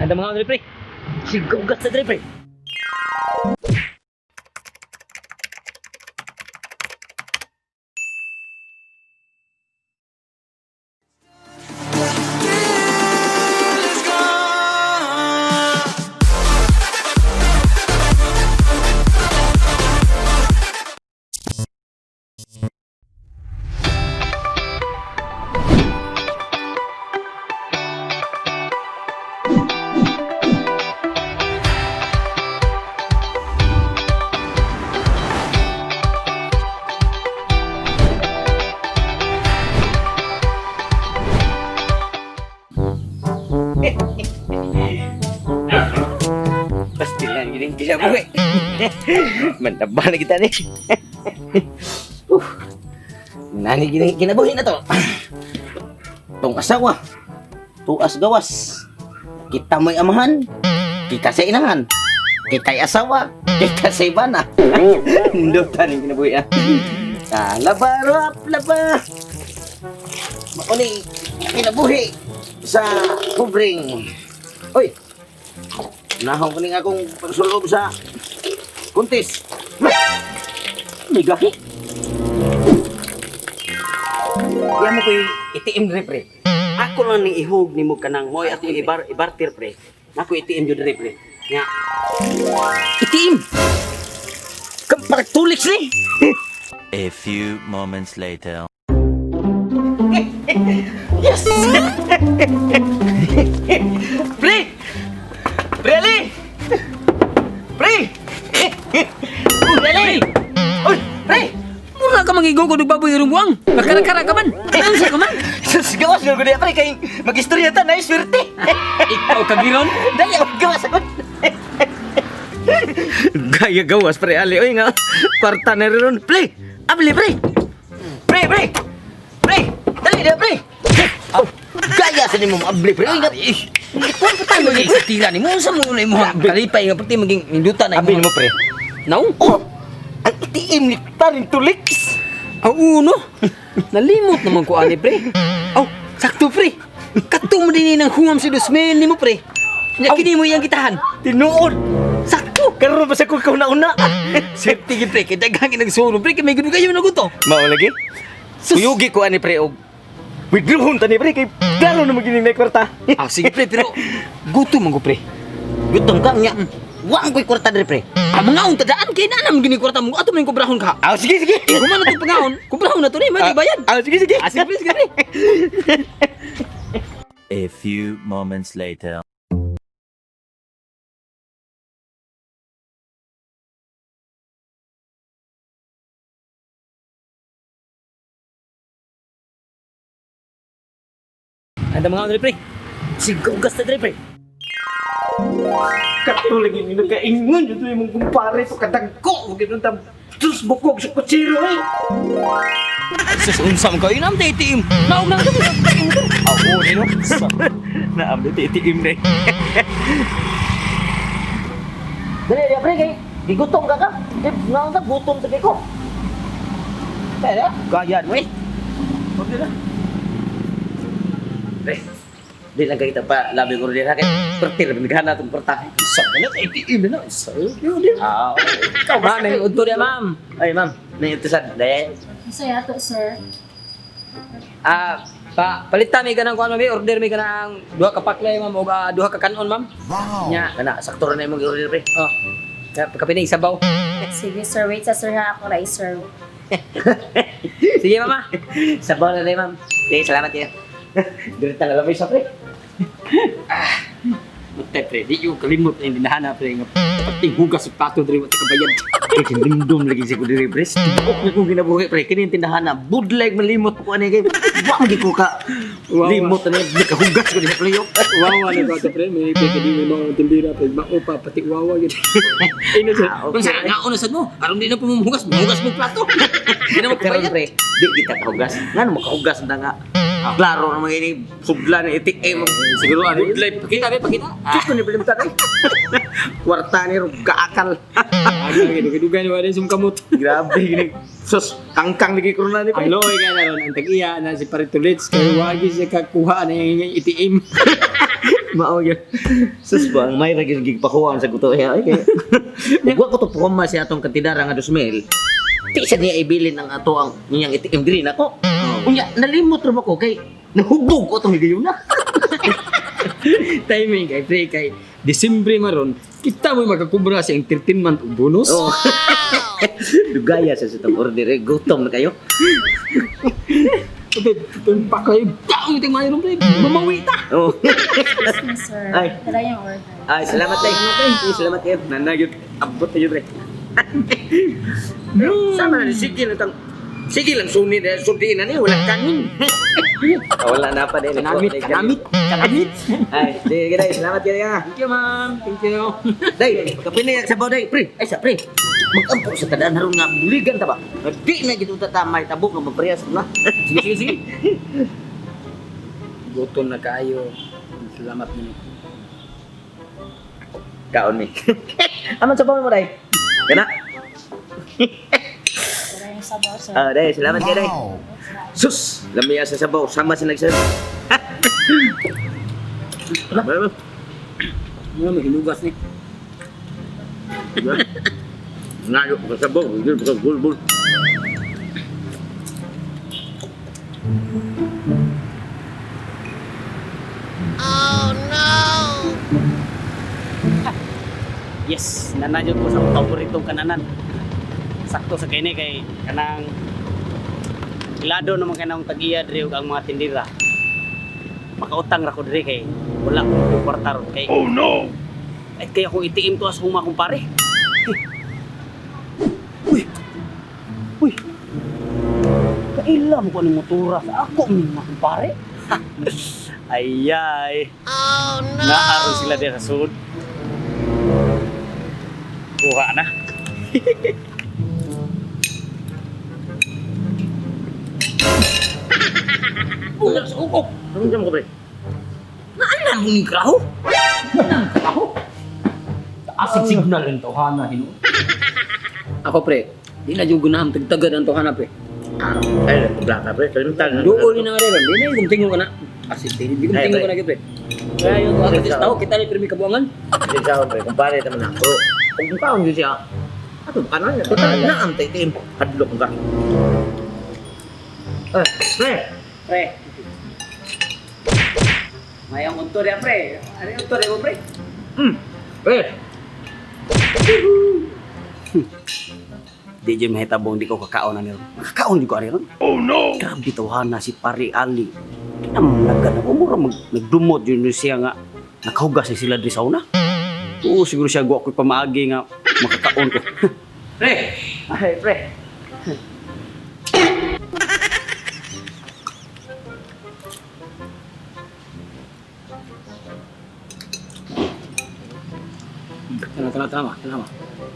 Anda mga ano, pre. Sigaw gas na pre. Pastilan gini kinabuhi. Mantap na kita ni. Nani gini kinabuhi na to. Tong asawa. Tuas gawas. Kita may amahan. Kita sa inahan. Kita'y asawa. Kita sa ibana. Ndutan yung kinabuhi ah. Ah, laba, rap, laba. Mauni, kinabuhi sa pobreng. Oy, Nahong kuning akong pagsulob sa kuntis. May gahi. Iya mo ko'y ATM dre pre. Ako lang ning ihog nimo kanang mo'y akong ibar ibarter pre. Nako ATM jud dre pre. Nga Itim! Kampatulis ni! A few moments later. Yes! Pre! Pre Ali! Pre! Uy, Ali! Uy, pre! Mura ka mangigo ko baboy rumuang. Nagkara-kara ka man. Ano ka man? Sus, gawas nga ko niya, pre, kay mag-istorya ta, na swerte. Ikaw kagiron. Dali, ako gawas ako. Gaya gawas, pre, Ali. Uy nga, kwarta na rin. Pre, abli, pre! Pre, pre! Pre! Dali na, pre! Oh, gaya sa nimo abli, pre. Uy nga, Ikuan pa tayo maging sa tira ni mo. Unsa mo na imong kalipay nga pati maging ninduta na Abi imong. mo, pre. Naong? Oh, ang ATM ni Tarin Tulix. Aw uno. Nalimot naman ko ani pre. Aw, sakto pre. Kato mo din ng huwam si Dosmel nimo pre. Nya kini mo iyang gitahan. Tinuod. Sakto. Karon pa sa ko kauna-una. Swerte gid pre kay daghang nagsulo pre kay may kayo na guto. Mao lagi. Sus. Kuyugi ko ani pre og wigluhon ta ni pre kay klaro na magining na kwarta. Ah, sige pre pero gutom man ko pre. Gutom ka nya. Wa ang ko'y kwarta diri pre. Ah, mga unta daan kay na naman gini kwarta mo. Ato man yung kubrahon ka. Ah, sige sige. Eh, human na itong pangahon. Kubrahon na to ni, may bayad. Ah, sige sige. Ah, sige pre, sige pre. A few moments later. Anda mga ano pre. Sigaw gas na diri pre. Katulig ini nagaingon jud imong kumpare to kadagko ug ingon ta sus bukog sa kutsiro eh. Sus, unsam kayo na ang ATM. Naog na ito. Ah, oo, nino. Naam di ATM re. Dali dali pre kay gigutom ka ka. Di nga ta gutom sa ko. Pero Gaya mo eh. Pre, di lang kita pa labi ko rin kay pertir nagana tong kwarta. Sa na ATM na. Sa yun din. Ah, Ikaw ba may udto niya, ma'am? Ay ma'am, naiutusan. Dahil Masaya to, sir. Ah, pa palitan mi kanang kuan ma'am, eh. Order mi kanang duha ka paklay ma'am og duha ka kanon ma'am. Wow. Nya. kana sakto ra na imong order pre. Oh. Kape na sabaw. Sige, sir. Wait sa sir ha. Ako na i-serve. Sige, mama. Sabaw na ma'am. Okay, salamat kayo. Direta na lamay sa pre. Mutay pre, di yung kalimot na hindi nahanap pre nga pating hugas sa plato diri wa ta kabayad. Kay kindumdum lagi si ko diri pre. Tibuok na kong ginabuhi pre. Kini yung tindahan na budlay malimot ko ani kay. Wa man ko ka. Limot na nakahugas ko dinhi pre. Wawa na ba pre, may pre kadi may mga tindira pre, mao pa pati wawa gid. Ay na Ah, okay. Unsa nga una sad mo? Aron di na pumumugas, muhugas mo plato. Di na mo Karon kabayad. pre, di kita kahugas. Ngano makahugas na nga. Klaro naman ini subla ni ATM. Siguro ano? Budlay Pakita be, pakita. Diyos ko ni Bilim Tatay. Kwarta ni ruga akal. Ah, dugay ni wala sum kamot. Grabe gini. Sus, kangkang lagi corona ni pre. Ang loy ka na ron, ang tag-iya na si Paritulits, kay wagi siya kakuha na yung ATM. Mao yun. Sus ba, ang may raging gigpakuha sa guto ya. Ay, kay. Ug wa ko to puhuma siya atong kantidara nga 2,000. Di siya niya ibilin ang ato ang niyang ATM diri nako. Unya nalimot ra ba ko kay nahubog ko atong higayuna. Timing kay pre kay Disembre maron, kita mo makakubra sa 13 month og bonus. Oo. Dugaya sa itong order eh. Gutom na kayo. Pre, pakay taong itong mayroon pre. Mamawi ta. Oo. Excuse me, sir. Ay. Tara yung order. Ay, salamat tay. Ay, salamat kayo. Nanagit. Abot na yun, pre. Sama na, sige lang tang... Sige lang, suni na, sundiin na niya. Walang kanin. Wala na pa din. Kanamit, kanamit, kanamit. Ay, sige, day. Salamat kayo. Ha. Thank you, ma'am. Thank you. Day, kapinay sa day. Pre, ay sa pre. Magampo sa tadaan haron nga buligan ta ba? Di na gid ta tamay tabok nga maparehas na. Sige, sige, sige. Gutom na kayo. Salamat mo. Kaon mi. Aman sa mo day? Kana. Tara yung sabaw, sir. Ah, day, salamat kayo day. Sus, lamiya sa sabaw, sama sa nagsal. Wala. Ano mo hinugas ni? Ngayo ka sabaw, hindi ka bulbul. Yes, nanadyo ko sa paboritong kananan. Sakto sa kini kay kanang ilado naman kanang tag-iya diri ug ang mga tindira. Makautang ra ko diri kay wala ko kwarta ron kay. Oh no. Ay kaya kung ATM to as huma kumpare. Uy. Uy. Kaila mo ko ni motora sa ako mi mga kumpare. Ayay. Oh no. Naaron sila diri sa sud. Kuha na. Ulas ukok. Ano mo ko pre? Naanan mo ni kraho? Naanan kraho? Asig signal ang tawhana hinuon. Ako pre, di na yung gunaham tagtagad ang tawhana pre. Ay, blaka pre, kalimtan. Doon na nga rin, di na yung tingog ka na. Asig, di kong Ay, tingog pre. ka na pre. Kaya yung ako tao, kita ni pirmi kabuangan. Kasi sa pre, kumpare taman ako. Kung kaon gyud siya. Ato kanan niya, total na ang ATM. Hadlok ka. Eh, pre. Pre. Mayong unto dia pre. Ano yung unto dia mo pre? Pre. Di dyan mahitabong di ko kakaon na niron. Makakaon di ko ani ron. Oh no! Grabe tawhana si Pari Ali. Kinamnagan ako. Mura nagdumot yun siya nga. Nakahugas na sila diri sa una. Oo, siguro siya guwa ko'y pamaagi nga makakaon ko. Pre! Ay, pre. Tama, tama, tama, tama.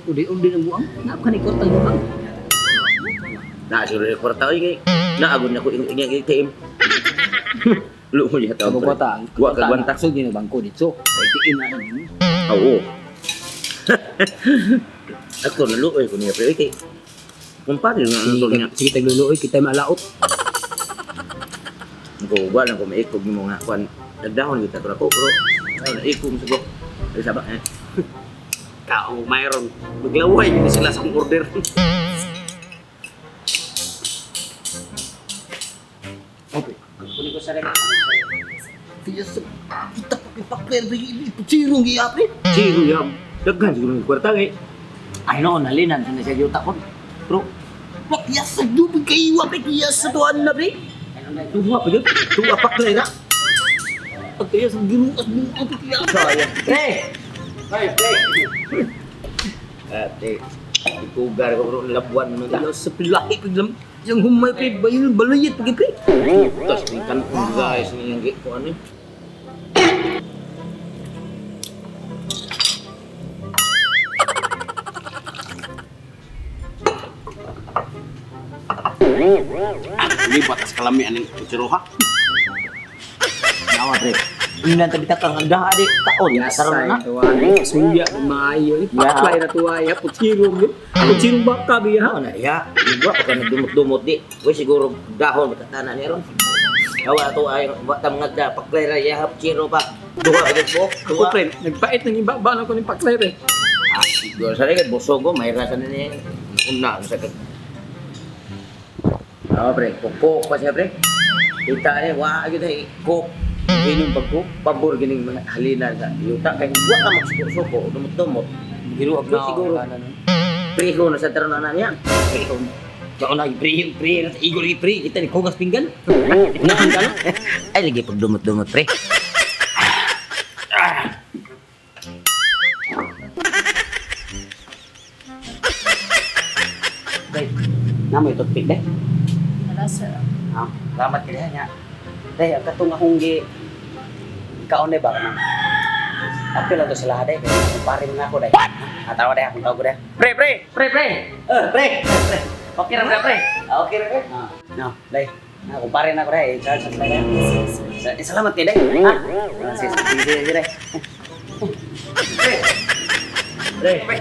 Udi, udi ng buang. Naap ka ni kwartang buang. Na siguro yung kwarta oy kay. Naagod na ko ing ing ATM. Lumo niya taon. Ako pre. kwarta. Wa ka gwanta. So, ginabangko dito. Ay, tiin na rin. Oo. Ako naluoy ko niya pre kay. Kumpare na ang niya. Sige, tagluluoy, kita malaot. Ko wa lang ko maikog nimo nga kuan. Nagdahon kita ko pero ay naikog sa ko. Ay saba eh. Kao, mayroon. Maglaway yun sila sa akong order. Okay. Kunin ko sa rin. Kaya sa kita pa kay pakler zero gi apre. Zero ya. Daghan siguro ng kwarta kay. Ay no, nalinan na siya yuta ko. Bro, pakyas sa dubig kay wa pre kiyas sa tuan na pre. Tuwa pa yun. Tuwa pakler na. Pagkaya sa ginuas mo ang kiyas. Sayang. Pre. Ay, pre. Ate, ikugar ko bro labuan mo ta. Sa pilahi, paglam. Yung humay, pre, bayo, baluyit, pag pre. Tas ni kan guys ni yang ko ano. Hindi batas kalami aning kutsiroha. Nawa pre. Inan tabi takang ang daha di taon. Karon na. Suya, maayo. Paklay na tuwa, ya. Putsirong yun. Putsirong baka, biya. Ano na ya? Iba pa ka nagdumot-dumot di. Uy siguro dahon matatana ni ron. Awa ato ay wa ta mga da paklera ya hap zero pa. Duha agad po. Ako pre, nagpait ng ibaba na ko ni paklay pre. Ah, siguro sa rin, busog ko, may rasa na niya. Una, sa kag... Ah, pre, coke pa siya, pre. Kita niya, wa, agad ay coke. Ginom pag coke, pabor gining mga halina sa yuta. Kaya wa ka magsuko-suko, dumot-dumot. Giruag na Siguro. ako. Ano? Preho na sa taron na niya. Pre, Ako na, pre, pre, nasa igor, pre, kita ni Kogas Pinggan. Unahan ka na. Ay, lagi pag dumot-dumot, pre. Day, na mo toothpick day. Wala, sir. Ah, salamat kay niya. Day, ang katong akong gi kaon day ba kana. Apil lang to sila day kay kumpare man ako day. Ah, tawa day akong tawag ko day. Pre, pre, pre, pre. Eh, Pre, pre. Okay ra, pre, pre. Ah, okay ra, pre. Ah, no, day. Na kumpare na ako day, charge sa sila day. Salamat kay day. Ha? Ah, sige, sige, sige, sige, day. Pre. Pre.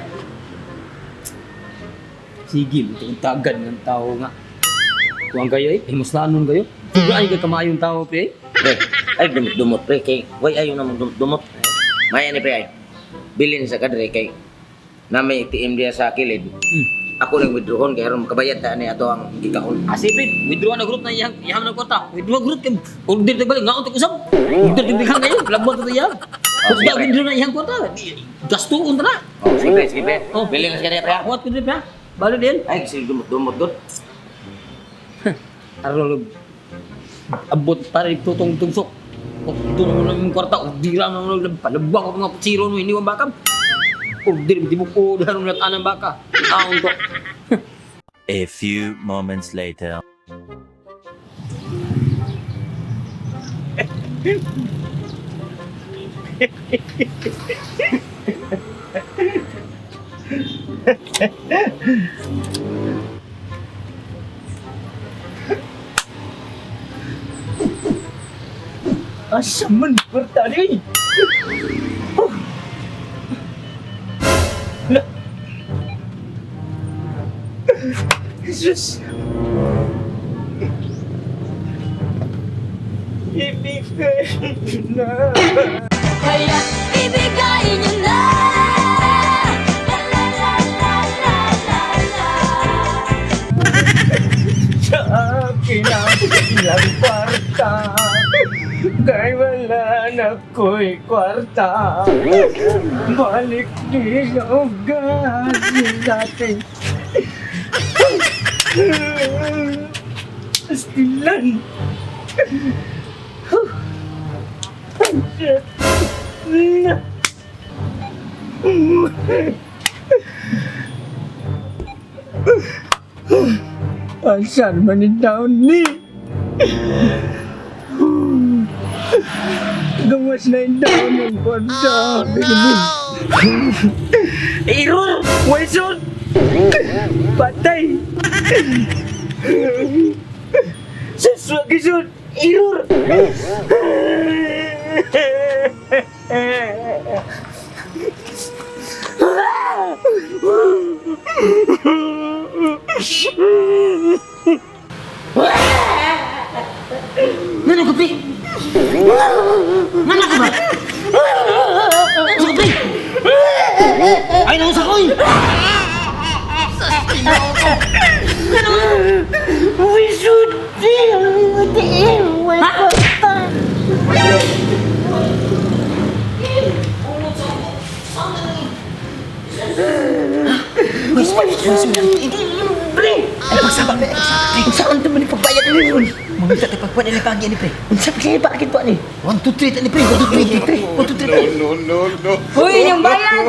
Sige, itong tagad ng tao nga. Kuwang kayo eh, himuslanon kayo. Sobra ay kakamayong tao pre. Pre, ay dumot-dumot, pre. Kay, way ayaw na dumot-dumot. Maya ni, pre, ay. Bilin sa kadre, kay na may ATM diya sa kilid. Ako nang withdrawon kay aron makabayad ta ani ato ang gikaon. Ah, sige, pre, withdraw na group na iyang, iyang na kwarta. Withdraw group kay order tag balik, ngaon tag usap. Order tag bighan kayo, labuan ta iyang. Oh, sige, Hugda pre. withdraw na iyang kwarta. Gastuon ta na. Oh, sige pre, sige pre. Oh. Bilin sa kadre, pre. Huwat ko pre, ha? Balo din. Ay, sige dumot-dumot gud. Arolog. Abot para tutong tungsok. Order mo lang yung kwarta, order lang mo lang palabang ako mga putsiro no iniwan bakam. Order di mo ko dahil nang anang baka. Taon to. A few moments later. Asa man kwarta ni? Oh. La. Jesus. Ibigay na. Kaya ibigay niyo na. La la la la la la la. Sa akin ang ilang kwarta. Kay wala na ko'y kwarta. Balik di sa ugasin natin. Astilan. Shit. Asan man yung taon ni? Gawas na yung taon ng kwarta. Error! Wilson! Patay! Sa Gison! Error! Ngano ko pre? Ngano ko ba? Ngano ko pre? Ay nausa ko eh. Ay, pagsaba, pre. Saan to man pagbayad ni yun? Mangita tayo pagkuhan nila pagi ni pre. Unsa pa kaya bakit po ni? 1 2 3 ni pre. 1 2 3 1 2 3 1 2 3. Hoy, inyong bayan!